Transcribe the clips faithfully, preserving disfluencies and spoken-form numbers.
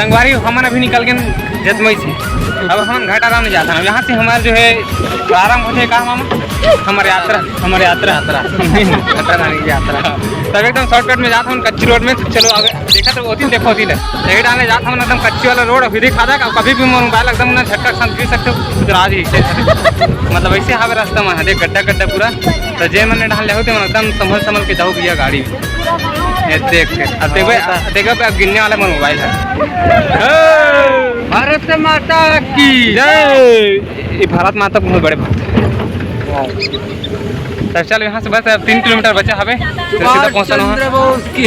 संगवारी हो, हमन अभी निकल गेन जतमई से। अब हमन घटारानी जात हन। यहाँ से हमार जो है प्रारंभ होथे का मामा? हमर यात्रा, हमर यात्रा। यात्रा। घटा रानी की यात्रा। तब एकदम shortcut में जात हन कच्ची road में। चलो अब देखा तो होती, देखो होती ले। यही डालने जात हन एकदम कच्ची वाला road, अभी दिखा दा। कभी भी मोर mobile एकदम ना झटका के साथ गिर सकते हो, कुछ राज ही। मतलब ऐसे हावे रास्ता में, देख गड्ढा गड्ढा पूरा। तो जे मन डाल ले होते मन एकदम संभल संभल के जाओ भैया गाड़ी। ये देख, अब देखो, देखो अब गिरने वाला मोर mobile है। भारत माता की जय। ये भारत माता बहुत बड़े भक्त हैं। तो चल, यहाँ से बस अब तीन किलोमीटर बचा हवे, तो सीधा पहुँचना है। चंद्र बोस की।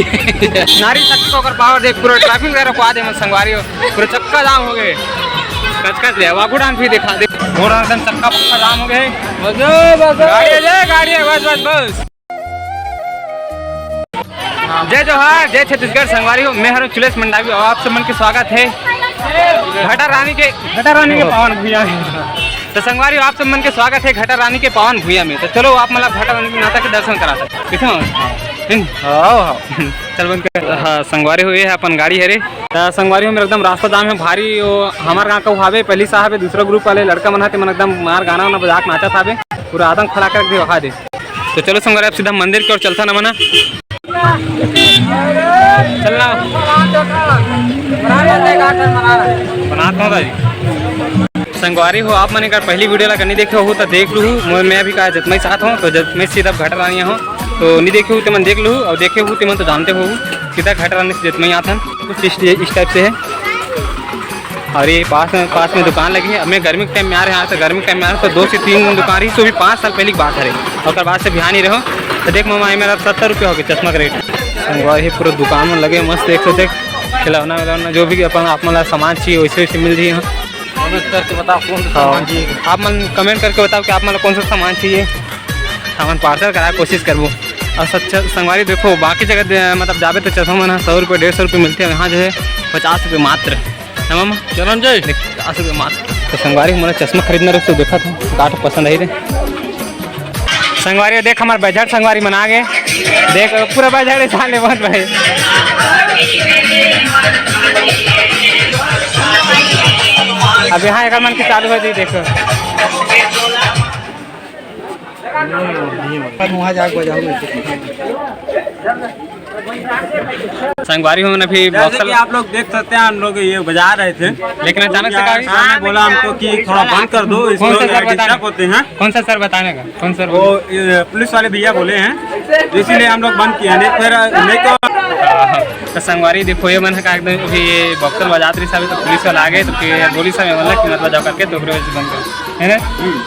नारी शक्ति को अगर power देख, पूरा traffic वगैरह को आ दे, मन संगवारी हो, पूरा चक्का जाम हो गए। कच कच ले, वागुडान भी दिखा दे, घोड़ा एकदम चक्का पक्का जाम हो गए। बस, बस, बस। गाड़ी है, गाड़ी है, बस, बस, बस। जय जोहार, जय छत्तीसगढ़ संगवारी हो, मैं हरव चुलेश मंडावी और आप सब मन के स्वागत है घटा रानी के, घटा रानी के पावन भुइयां में। तो संगवारी हो, आप सब मन के स्वागत है घटा रानी के पावन भुइयां में। तो चलो आप मतलब घटा रानी के माता के दर्शन करा सकते हो। किथे हो? हम्म? आओ, आओ। चल बंद कर। हाँ, संगवारी हो, ये है अपन गाड़ी हरे। तो संगवारी हो, मेरा एकदम रास्ता जाम है भारी। वो हमार गाँव का हावे, पहली साहब है, दूसरा group वाले लड़का मन आते मन एकदम मार गाना वाना बजा के नाचत हावे, पूरा आदम खड़ा कर दे वहा दे। तो चलो संगवारी, अब सीधा मंदिर की ओर चलता ना मना। चलना। बनात हो दाई। संगवारी हो, आप मन एक बार पहली video ला नहीं देखे हो तो देख लू। मैं, मैं अभी कहा जतमई साथ हूँ, तो जतमई सीधा घटा रानी हूँ, तो नहीं देखे हो तो मन देख लू, और देखे हो तो मन तो जानते हो, सीधा घटा रानी से जतमई आथन। कुछ इस, इस type से है। और ये पास में, पास में दुकान लगी है। अब मैं गर्मी के time में आ रहे हैं, यहाँ तो गर्मी के time में आ रहे हैं, तो दो से तीन दुकान रही, तो भी पाँच साल पहले की बात है। और बाद से बिहान ही रहो, तो देख मामा, ये मेरा सत्तर रुपया हो गया चश्मा का rate। संगवारी, पूरा दुकान में लगे मस्त, एक सौ देख, खिलौना विलौना, जो भी अपन आप मन ला सामान चाहिए, वैसे वैसे मिल रही है। Comment करके बताओ कौन सा हाँ। सामान चाहिए। आप मन comment करके बताओ कि आप मन ला कौन सा सामान चाहिए, हमन parcel करा कोशिश करबो। और सच संगवारी देखो, बाकी जगह दे-, मतलब जाबे तो चश्मा मन ह सौ रुपये, डेढ़ सौ रुपये मिलते हैं, यहाँ जो है पचास रुपये मात्र। है मामा? चलन जय। देख, पचास रुपये मात्र। तो संगवारी, मोला चश्मा खरीदना रहे, तो देखा था, का तो पसंद आई रे। संगवारी देख, हमारे बैझट संगवारी मन आ गए। देख, पूरा बैझट है, साले बहुत भाई। अब यहाँ एक मन की चालू हो जी, देखो। वहाँ जाके बजाओ। संगवारी हो, अभी जैसे बक्सर कि आप लोग देख सकते हैं, हम लोग ये बजा रहे थे, लेकिन अचानक से क्या हुई? सामने बोला हमको कि थोड़ा बंद कर दो, इसको कौन सा सर बताने? Disturb होते हैं। कौन सा सर बताने का? कौन सर वो, बोले? ये पुलिस वाले भैया बोले हैं, इसीलिए हम लोग बंद किए हैं, नहीं फिर, नहीं तो। तो संगवारी देखो, ये मन का एकदम अभी ये बक्सर बजात रही साहब, तो पुलिस वाला आ गए, तो फिर बोली साहब, मतलब कि मत बजाओ करके, तो फिर बंद करो, है ना? हम्म।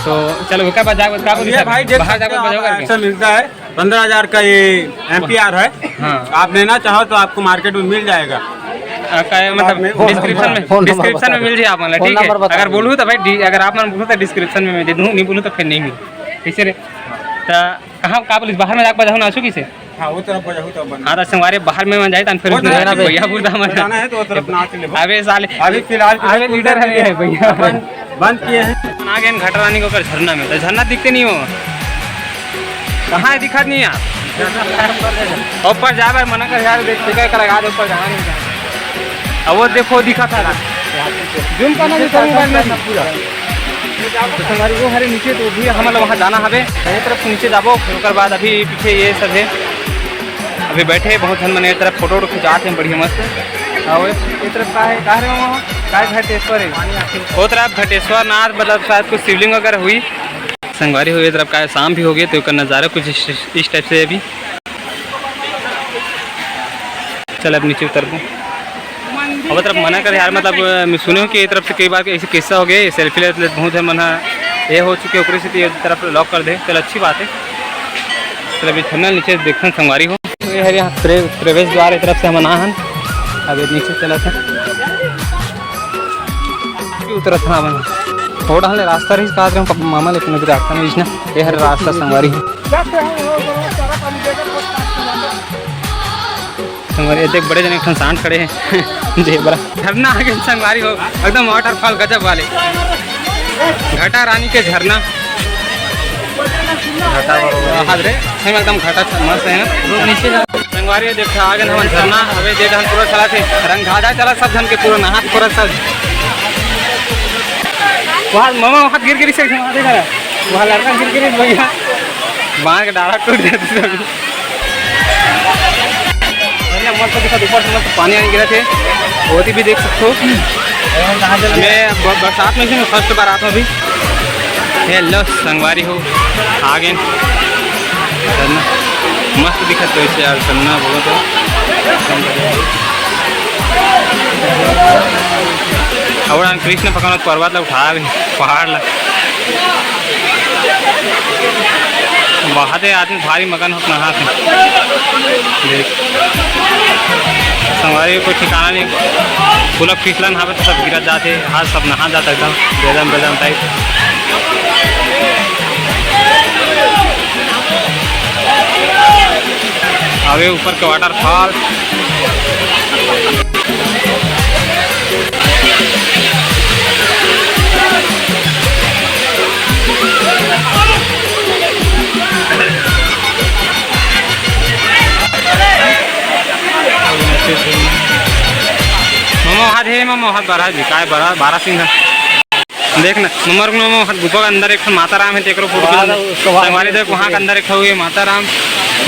तो चलो, ओकर बाद जाके, का बोली ये साहब? भाई देख बाहर सकते जाके हो बजाओ आप, करके? ऐसा मिलता है, पन्द्रह हजार का ये M P R है। हाँ। आप लेना चाहो तो आपको market में मिल जाएगा। आ, का है, मतलब, में phone number, डिस्क्रिप्शन में, phone number डिस्क्रिप्शन में बता दो। मिल जाए आप, मतलब, phone ठीक है? Number बता अगर दो। बोलूँ तो भाई, डि-, अगर आप मन बोलूँ तो डिस्क्रिप्शन में मैं दे दूँ, नहीं बोलूँ तो फिर नहीं मिले। इसे रे, तो कहाँ, का बोलिस, बाहर में जाके बजाहू ना, आसू किसे? हाँ, वो तरफ बजाहू तो बंद। हाँ, तो संगवारी बाहर में मन जाए, तो फिर वो उसमें तरफ जाके भैया बूढ़ा मन बताना है तो वो तरफ नाच ले। अबे साले, अभी फिलहाल के अबे लिए लीडर है, है भैया। बंद, बंद किए हैं। आ गए घटा रानी के ऊपर झरना में, तो झरना दिखते नहीं हो। कहाँ है, दिखत नहीं यार। ऊपर जा भाई, मना कर यार, देख, टीका का लगा दे, ऊपर जाना नहीं। अब वो देखो, दिखा था। जूम करना भी करूँगा मैं। पूरा। तो संगवारी वो हरे नीचे, तो भी हमला वहाँ जाना हवे। ये तरफ से नीचे जाबो, फिर ओकर बाद अभी पीछे ये सब है। अभी बैठे हैं बहुत झन मन, ये तरफ फोटो वोटो खिंचात हैं बढ़िया मस्त। और ये तरफ का है, का है वहाँ? का है, घटेश्वर है। वो तरफ घटेश्वर नाथ, मतलब शायद कुछ शिवलिंग वगैरह हुई। संगवारी हो, ये तरफ का है, शाम भी हो गई, तो एकर नज़ारा कुछ इस, इस टाइप से है अभी। चल, अब नीचे उतरबो। अब तरफ मना कर यार, मतलब, मैं सुने हूँ कि ये तरफ से कई बार ऐसे किस्सा हो गए, सेल्फी लेते लेते बहुत है मन, ये हो चुके, ऊपर से ये तरफ लॉक कर दे। चल, अच्छी बात है। चल, अभी झरना नीचे देखथन संगवारी हो। ये है यहाँ प्रे-, प्रवेश द्वार, ये तरफ से हम आना हन। अब ये नीचे चला था। क्यों उतरत था मन? थोड़ा हले रास्ता रही, कहा था हम मामा, लेकिन अभी रास्ता नहीं, इसने ये हर रास्ता संगवारी है। संगवारी, ये देख, बड़े जने एक ठन सांड खड़े हैं। जे बड़ा झरना आ गए संगवारी हो, एकदम waterfall गजब वाले। घटा रानी के झरना। घटा बरोबर। हाँ रे, सही में एकदम घटा मस्त है ना। नीचे जा। संगवारी देख, आ गए हमन झरना। अबे दे दहन पूरा चला थे, रंग धाजा चला सब झन के, पूरा नहा के पूरा सब। वहाँ मामा वहाँ गिर गिरी से वहाँ देखा, वहाँ लड़का गिर गिरी भैया, बांध के डाढ़ा टूट जाती सब। मस्त दिखा, ऊपर से मस्त पानी आने गिरा थे, वो भी देख सकते हो। मैं ब-, बरसात में से मैं फर्स्ट बार आता हूँ अभी। हेलो संगवारी हो, आ गए। चलना मस्त दिखत तो ऐसे यार, चलना बहुत है। और कृष्ण भगवान पर्वत ला उठा भी पहाड़ ला। बहुत है आदमी भारी मगन होत नहात हे। देख। संगवारी कोई ठिकाना नहीं, पूरा फिसलन हवे तो सब गिरत जाते, हाथ सब नहा जाता एकदम बेदम बेदम टाइप। अबे ऊपर के वाटरफॉल। ममा हाथ हे, ममा हाथ बारह जी, काय बारह, बारह सिंह हे। देख ना, ममा रुक ना, ममा हाथ गुफा के अंदर एक ठो माता राम हे, तेकरो फोटो खींच। संगवारी देख, वहाँ के अंदर एक ठो ये माता राम,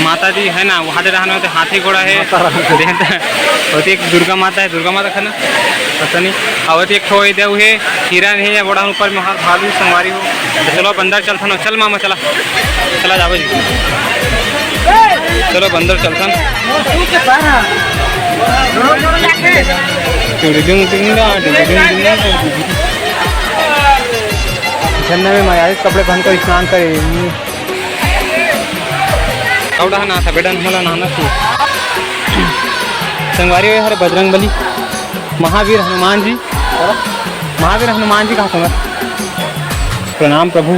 माता जी है ना, वहाँ दे रहना होते हाथी घोड़ा है। माता राम। देख ना, होती एक दुर्गा माता है, दुर्गा माता है ना, पता नहीं। और एक ठो ये देव है, हिरण है, या बड़ा ऊपर में हाथ भालू संगवारी हो। तो चलो, अब अंदर चलथन, चल मामा, चला, चला जाबो जी। चलो, अब अंदर चलथन। झरना में मैं आइस कपड़े पहनकर स्नान करे। कौड़ा नहात हे, बेटा, मला नहाना चाहिए। संगवारी हो, हरे बजरंग बली, महावीर हनुमान जी, महावीर हनुमान जी कहा था। प्रणाम प्रभु।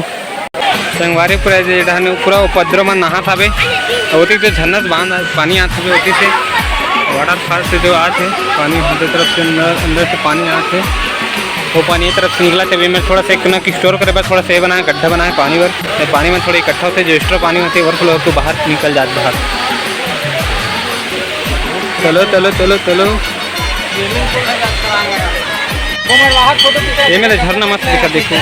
संगवारी पूरा जे डहन पूरा उपद्रव में नहात हवे। ओती जो झरना से बांध पानी आत हवे, ओती से वाटरफॉल से जो आत हे पानी, ओती तरफ से अंदर, अंदर से पानी आत हे। वो पानी ये तरफ से निकला, तभी में थोड़ा सा एक ना कि स्टोर करे बर थोड़ा सा ये बनाए, गड्ढा बनाए पानी बर। ये पानी में थोड़ा इकट्ठा होते, जो एक्स्ट्रा पानी होते, ओवरफ्लो होके बाहर निकल जात बाहर। चलो, चलो, चलो, चलो। ये मेरे झरना मस्त दिखा, देखो,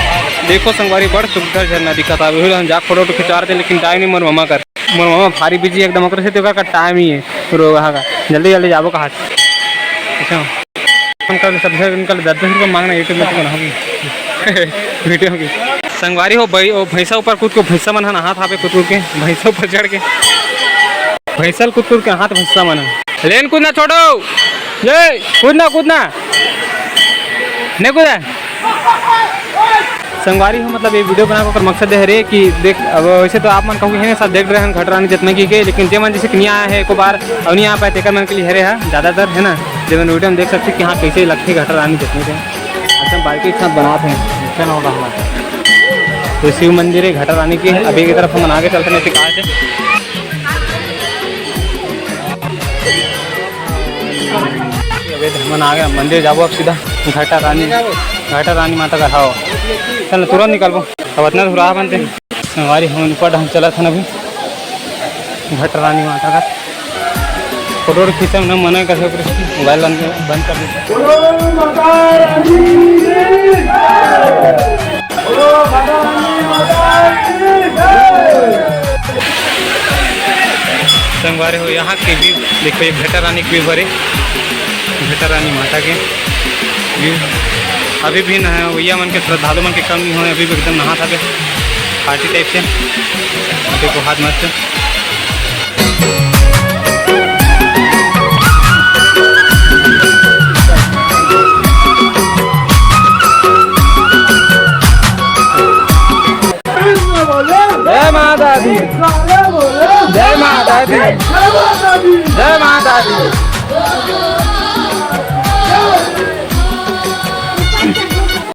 देखो संगवारी, बड़ सुंदर झरना दिखा था। अभी हम जाके फोटो वोटो खिंचवा रहे थे, लेकिन टाइम नहीं, मोर मामा कर, मोर मामा भारी बिजी एकदम, ओकरे से तो का टाइम ही है, रो वहाँ का, जल्दी जल्दी जाबो कहा। अच्छा। इनका सब घर, इनका दस दस रुपये मांगना YouTube में तो बनाऊंगी। वीडियो की। संगवारी हो भाई, ओ भैंसा ऊपर कूद के, भैंसा मन ह नहात हावे कूद कूद के, भैंसा ऊपर चढ़ के, भैंसा ल कूद कूद के नहात भैंसा मन ह। लेन कूदना छोड़ो, ये कूदना, कूदना, नहीं कूदा। संगवारी हो, मतलब ये वीडियो बनाए के ओकर मकसद ये हरे कि देख, अब वैसे तो आप मन कहूँ है ना, सब देख रहे हैं घटरानी जतना की के, लेकिन जे मन जैसे कि नहीं आया है एको बार और नहीं आ पाए, तेकर मन के लिए हरे है ज़्यादातर, है ना। जे मन वीडियो में देख सकते कि हाँ, कैसे लगते घटरानी जतने के। अच्छा, बाइक एक साथ बनाते हैं, अच्छा ना होगा हमारा। तो शिव मंदिर है घटरानी की, अभी की तरफ हम आगे चलते हैं, कहाँ से अबे हमन आ गए मंदिर, जाबो अब सीधा घटा रानी, घटा रानी माता का। हाँ, चल तुरंत निकलबो, अब इतना दूर बनते। हमारी हम ऊपर ढंग चला था ना अभी घटा रानी माता का। फोटो वोटो खींचम ना मना कर, मोबाइल बंद, बंद कर देते। संगवारी हो, यहाँ के व्यू देखो, ये घटा रानी के व्यू हरे, घटा रानी माता के व्यू। अभी भी नहवैया मन के, श्रद्धालु मन के कम नहीं होए, अभी भी एकदम नहात हवे पार्टी टाइप से। देखो हाथ मस्त। जय माता दी। जय माता दी। जय माता दी।